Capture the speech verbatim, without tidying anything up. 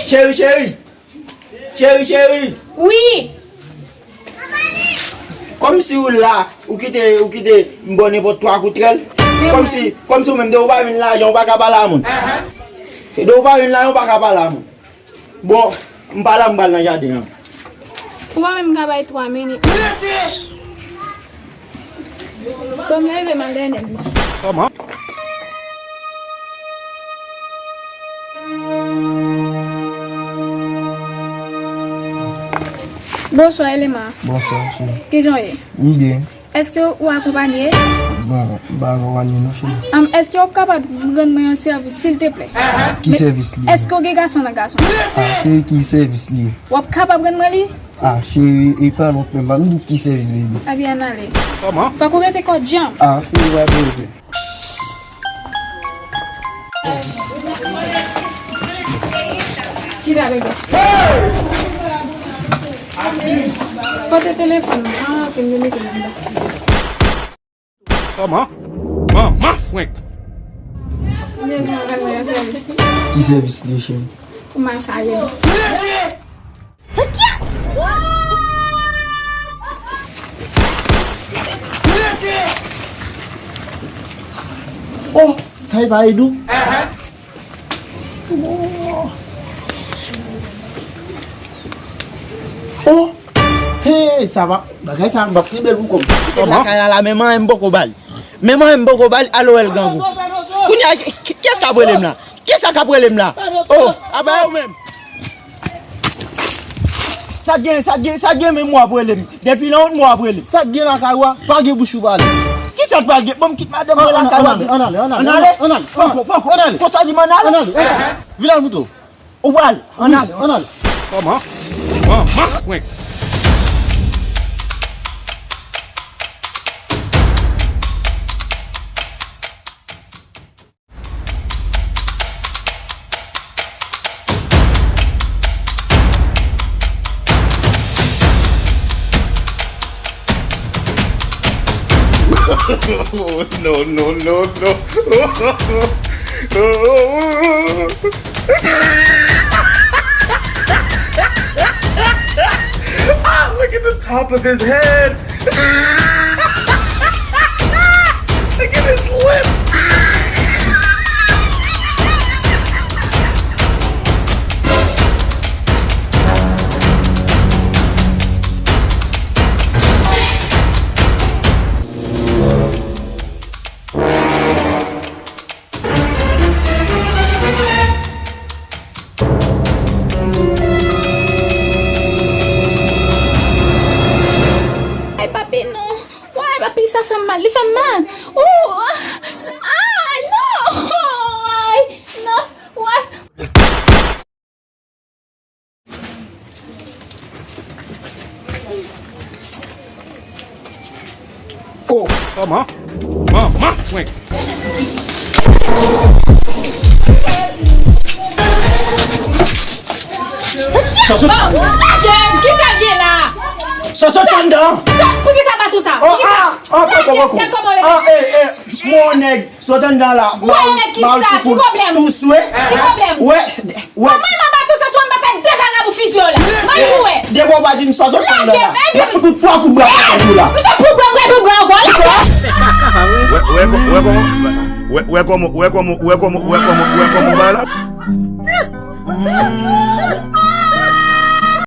Cheri, cheri! Cheri, cheri! Wi! Kòmsi ou la, ou kite, ou kite m ba w nenpòt twa kout rèl? Kòmsi, kòmsi ou menm, depi ou pa vin lajan, ou pa ka pale a moun. Depi ou pa vin lajan, ou pa ka pale a moun. Bon, m pa la, m pral nan jaden an. Ou pa menm ka bay twa minit. Bon, m leve m al dèyè nèg la. Kòman? Bonswa, Elema. Bonswa, cheri. Kijan w ye? M byen. Èske ou akonpanye? Non, m pa akonpanye non, cheri. Am, èske w ap kapab rann mwen yon sèvis, silteplè? Ki sèvis li ye? Èske w gen gason nan gason? Ah, cheri, ki sèvis li ye? W ap kapab rann mwen li? Ah, cheri, e pa lòt menm, m di w ki sèvis, baby. Ebyen, ann ale. Kòman? Fòk ou rete kò djanm. Ah, cheri, pa bezwen. Chita, bebe. Pote telefòn mwen. Ah, ok, m te mete l anndan. Kòman? Manman fwenk! M bezwen rann mwen yon sèvis. Ki sèvis li ye, cheri? Pou masaye m. Oh, sa e pa Edou? Oh, hey, sa va. Bagay sa ap trè bèl pou kò m. Kòman? Lakay la, la, menm anyen m poko ba l. Menm anyen m poko ba l, alo, wè l grangou. Kounye a, ki, ki, kiyès k ap rele m la? Kiyès k ap rele m la? Oh, apa yo menm? Sa gen, sa gen, sa gen menm w ap rele m. Depi nan yon mwa w ap rele m. Sa gen lakay ou a, pa gen bouch ou pale. Kisa k pral gen? Bon, m kit madanm mwen lakay ou a. Ann ale, ann ale, ann ale, ann ale. Poko, poko. Ann ale. Konsa di m ann ale? Ann ale. Vin al mouto. Ou pral, ann ale, ann ale. Kòman? Manman fwenk! No, no, no, no. Ah, look at the top of his head. Look at his lips. Ay, papi, non. Way, papi, sa fè m mal. Li fè m mal. Ou! Ah, non! Ay, non! Way! Oh, kòman? Manman fwenk! Sa sot anndan. Kisa l gen la? Sa sot anndan. Poukisa bato sa? Oh, ah, ah, poko, poko. Gad kòman l leve. Ah, eh, eh, mon nèg, sot anndan la. Ou wè nèg ki sa? Ki pwoblèm? Tou swe. Ki pwoblèm? Wè, wè. Mwen, mwen, mwen, tou sa, sou mwen fè de bagay pou fizye w la. Mwen, ou wè. Depi w pa di m sa sot anndan la. Lage m, epi m fout ou twa kout bra nan tèt ou la. M te pou bra, m te pou bra ankò la. Wè, wè, wè kòman, wè, wè kòman, wè kòman, wè kòman, wè kòman, wè kòman, wè kòman, wè la.